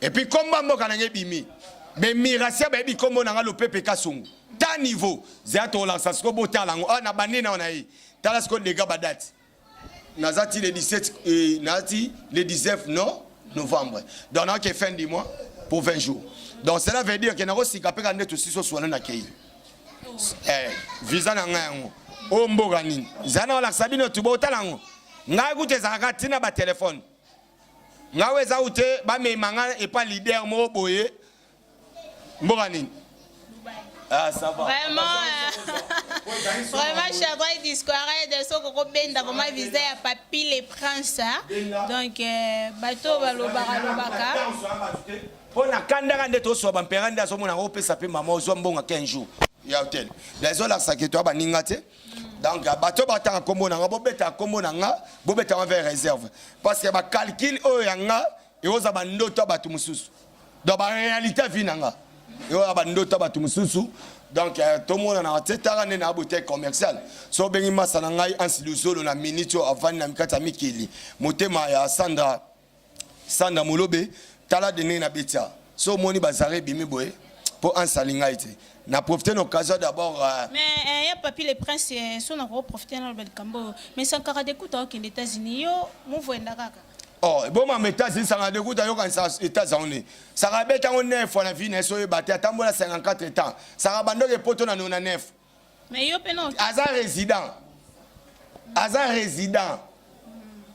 Et puis komba mboka na ngai ebimi. Mais miracia bayebi kombo na nga lopepe kasungu. Ta niveau. Zea to lansa siko botala ngo. Ah na bandi na na ye. Tala siko dega ba date. Naza ti le 17 eh, naza ti le 19 non novembre. Donc na ke fin du mois pour 20 jours. Donc cela veut dire que nako sika pe ka nde tosiso swana na kei. Eh, visa na ngai yango. O mboka nini? Zana olakisa bino tu botala yango. Ngai kutu ezalaka tina ba téléphone. Nga oyo eza ute bamema nga epa leader moko boye mboka nini? Ah, ça va. Vraiment, vraiment, Shadrach Disquared, soko ko benda vraiment visa ya Papi le Prince. Hein? Donc, euh, bateau balobaka lobaka. Mpo na kandaka nde toswa bampera nde azomona yango opesa mpe mama ozwa mbongo 15 jours ya hotel. Ezolakisa ke toya baninga te. Donc bato batanga kombo na nga, bobeta kombo na nga, bobeta nga vers réserve. Parce que ba calcul oyo ya nga eoza ba ndoto ya bato mosusu. Donc ba réalité vie na nga. Eoza ba ndoto ya bato mosusu. Donc euh, tomona na te tala nde na boutique commerciale. So bengi masa na ngai Ansi Luzolo na minute oyo avandi na kati ya mikili. Motema ya Sandra Sandra Molobe tala de ndenge na betia so omoni bazare ebimi boye mpo ansali ngai te na profite na occasion d'abord euh, mais euh, ya papi le prince euh, so na koprofite na loba likambo oyo mais sankara dekuta okende États-Unis yo movuenda kaka. Oh, eboma ma États-Unis sankara dekuta yokanisa États-Unis ne sankara abeta yango 9 fois na vie na ye so oyeba te atambola 54 ans sankara bandoki epoto na 99. Mais yo pe non. Aza résident. Aza résident.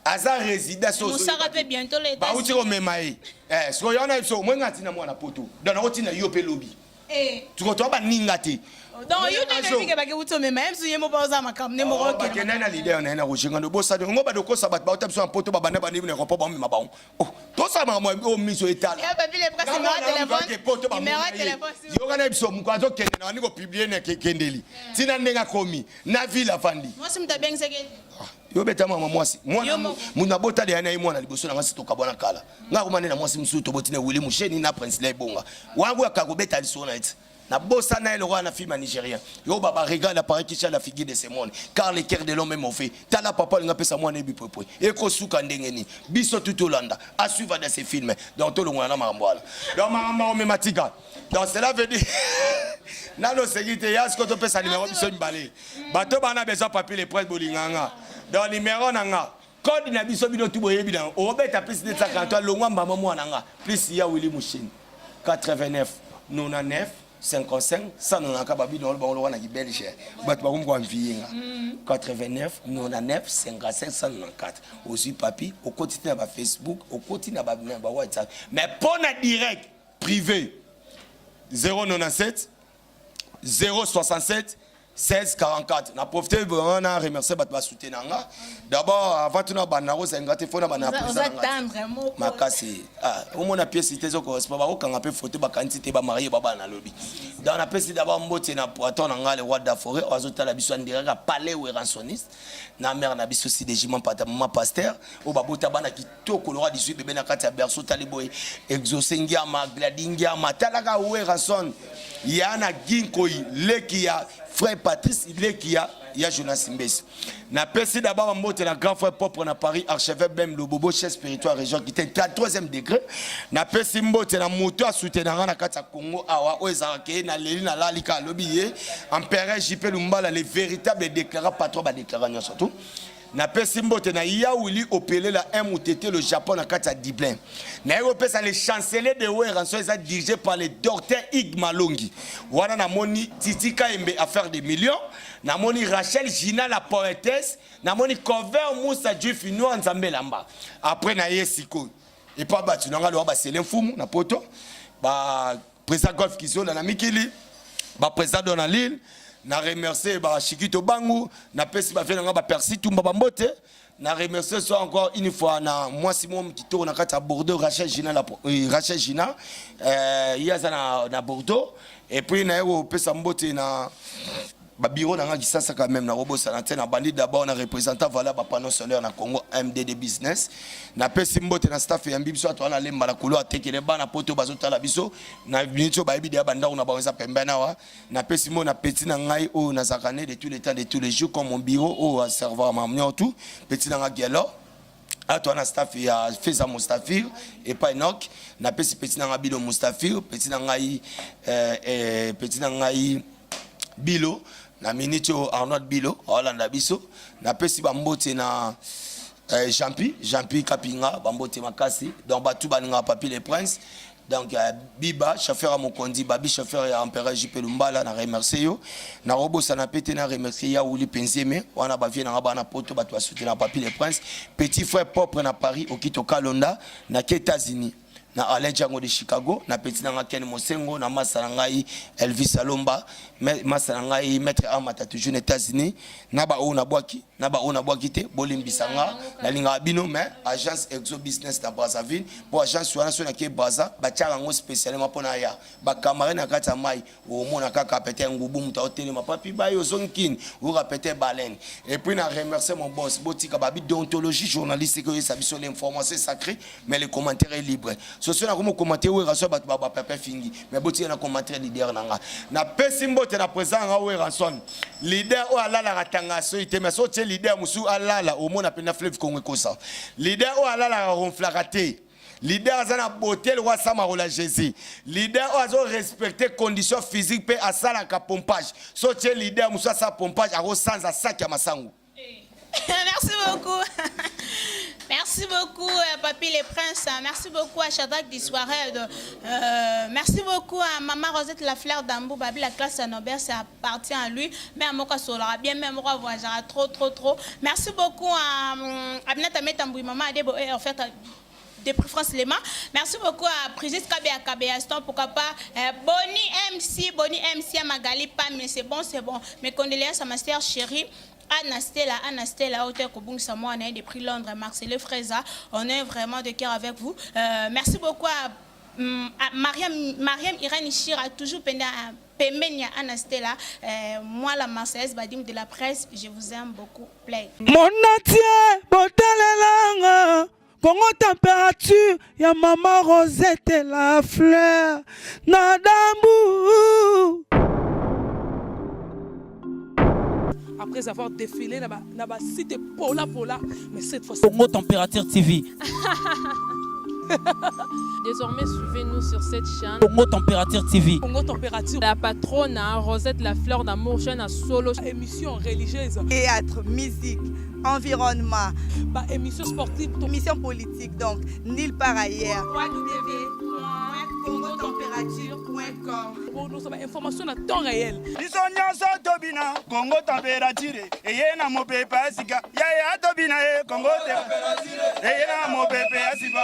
Aza résident so. Musaka pe bientôt les Ba uti ko mema ye. Eh, siko yo na biso moi ngati na mwana poto. Donc na otina yo pe lobi. Eh. Tuko to ba ninga te. Donc yo te lobi ke ba ke uti mema ye ye mo ba oza makambo ne moko ke. Bakenda na leader na ye na Roger Ngando bosani ngo ba dokosa bato bauta biso na poto ba banda bandi na aéroport ba mema bango. Oh, tosala makambo oyo miso etala yoka na biso moko azokende na bandi kopiblie na kekendeli ntina ndenge akomi na ville afandi ah, yo beta mama mwasi moto abota deya na ye mwana liboso na nga si tokabwana kala nga akoma nde na mwasi mosusu toboti na wili musheni na prince la ebonga wana koyaka kobeta lisolo na ye ti Na bosana ye lokola na film ya nigérien. Yo baba regarde l'appareil qui la figure de ce monde car le cœur de l'homme est mauvais. Tala papa alinga pesa mwana ye bipwepwe. Eko suka ndenge nini? Biso tout tolanda à suivre dans ces films. Donc tolongola na makambo wana. Donc makambo omema tika. Donc cela veut dire nano oseki te ya sikoyo topesa numero biso mibale bato bana besoin papi le prince bolinganga donc numero na nga code na biso bino tu boyebi na obeta plus 243 longwa mbama mwana nga plus ya Willy Musheni 89 99 55 194 babino oloba oloba na kibelge bato bakomi koanviye nga 89 99 55 194 ozwi papi okoti te na bafacebook okoti na bawhatsapp mais mpo na direct privé 097 067 16 44 na profite vraiment na remercier bato basoutenir nga d'abord avant tout na banda kosenga te fo na banda makasi ah, omona pièce te ezocorrespond bakokanga mpe photo bakanisi te bamarie babana nalobi donc napesi d'abord mbote na poiton na nga le roi de la forêt oyo azotala biso andiraka palais weransoniste na mare na biso cdg mampata mama pasteur oyo babota bana kitoko loka 18 bebe na kati ya berceau tali boye exauce ngiama gladi ngiama talaka werrason ya na ginkoi leki ya frère patrice leki ya ya jonas mbesi napesi d'abord mbote na grand frère propre na paris archevêque bem lobobo chef spirituel région kite 33e degré napesi mbote na moto asoutenanga na kati ya congo awa oyo ezalaka ye naleli nalali ka alobi ye empereur jp lumbala le véritable déclara patron badéclara nyonso tout Napesi mbote na ya Willy Opelela un mutete le Japon na kati ya Dublin. Naye kopesa le chancelier de Werrason eza dirigé par le docteur Ig Malongi. Wana namoni Titi Kayembe affaire de millions, namoni Rachel Gina la poétesse, namoni Cover Moussa Juif Noir Nzambe Lamba. Après na ye sikoyo epa batu na nga lowa basele mfumu na poto ba président Golf Kizola na mikili ba président Dona Lille na remercier ba Chiquito Bangu na pesi ba vie na nga ba Percy Tumba ba mbote na remercier so encore une fois na mwasi moko kitoko na kati ya Bordeaux Rachel Gina la euh, Rachel Gina euh, ye aza na, na Bordeaux et puis na ye kopesa mbote na ba bureau na nga Kisasa quand même na kobosana te na bandi d'abord na représentant voilà ba panneau solaire na Congo MDD business na pesi mbote na staff ya mbiso ato na lemba na couloir tekele bana poto bazotala biso na minute oyo bayebi deya bandako na bango eza pembeni awa na pesi mbo na petit na ngai oyo nazalaka ne de tous les temps de tous les jours comme mon bureau oyo aservaka makambo nyonso tout petit na nga Gelo. Awa na staff ya Feza Mustafir epai Nok. Napesi petit na ngai Bilo Mustafir, petit na ngai petit na ngai Bilo na minute oyo, Arnold Bilo aolanda biso. Napesi bambote na Jampi, Jampi Kapinga, bambote makasi. Donc bato balingaka Papi le Prince. Donc Biba, chauffeur ya mokonzi, Babi, chauffeur ya empereur JP Lumbala, na remercie yo. Nakobosana pe te na remercie ya Wuli Penzeme wana, bavie nanga bana Poto, bato basoutenir Papi le Prince, petit frère propre na Paris, Okito Kalonda na ke États-Unis, na Alain Django de Chicago, na petit nanga Ken Mosengo, na masa na ngai Elvis Alomba, masa na ngai Maître Amata, toujours na États-Unis, na baoyo nabwaki, na baoyo nabwaki te, bolimbisa nga, nalingaka bino. Mais agence Exo Business na Brazzaville, mpo agence wana so nake Braza, batiaka yango spécialement mpona ya bacamarade na kati ya mai. Omona kaka pete ngubu, moto aotelema, Papi Bayi ozongi kini, oyoka pete baleine. Et puis na remercier mon boss. Botika babi déontologie journalistique oyesa biso, l'information est sacrée mais le commentaire est libre. Soso nakomi commenter Werrason, bato bapape fingi, mais botika na commentaire leader na nga. Napesi mbote na président nga Werrason, leader oyo alalaka tanga soi te, mais so otie leader mosusu alala, omona mpenza fleuve Congo ekosa. Leader oyo alalaka, ronflaka te, leader aza na beauté lokwa asamakola Jésus, leader oyo azorespecte condition physique mpe asalaka pompage. So otie leader mosusu asala pompage, akosanza saki ya masango. Merci beaucoup. Merci beaucoup, Papi les Princes. Merci beaucoup à Shadrach d'Issoirée. Merci beaucoup à Maman Rosette La Fleur d'Ambou. Babi, la classe à Nobert, ça appartient à lui. Mais à Moka Solara, bien, même moi, voyagera trop, trop, trop. Merci beaucoup à Abinata Metamboui, Maman Adebo, et en fait, depuis France Lema. Merci beaucoup à Brigitte Kabea Kabea, pourquoi pas Bonnie MC, Bonnie MC à Magali Pam, mais c'est bon, c'est bon. Mes condoléances à ma sœur chérie. Anna Stella, Anna Stella, auteur Kobungisa moi, on a depuis Londres, Marcel Freza, on est vraiment de cœur avec vous. Merci beaucoup à Mariam, Mariam Irène Shira, toujours pembeni ya Anna Stella, moi la Marseillaise Badim de la presse, je vous aime beaucoup. Play. Monde entier botalelanga Kongo Température ya Mama Rosette La Fleur na dambu. Après avoir défilé na ba site pola pola, mais cette fois Congo Température TV. Désormais, suivez-nous sur cette chaîne. Congo Température TV. Congo Température. La patronne, hein, Rosette La Fleur d'Amour, chaîne à solo. Émission religieuse. Théâtre, musique, environnement. Bah, émission sportive. Émission politique, donc, nulle part ailleurs. www.congotempérature.com. Bon, nous sommes information à temps réel. Biso nyonso tobina Kongo Température eye na mopepe ya sika. Yaya tobina ye, Kongo eye na mopepe ya sika.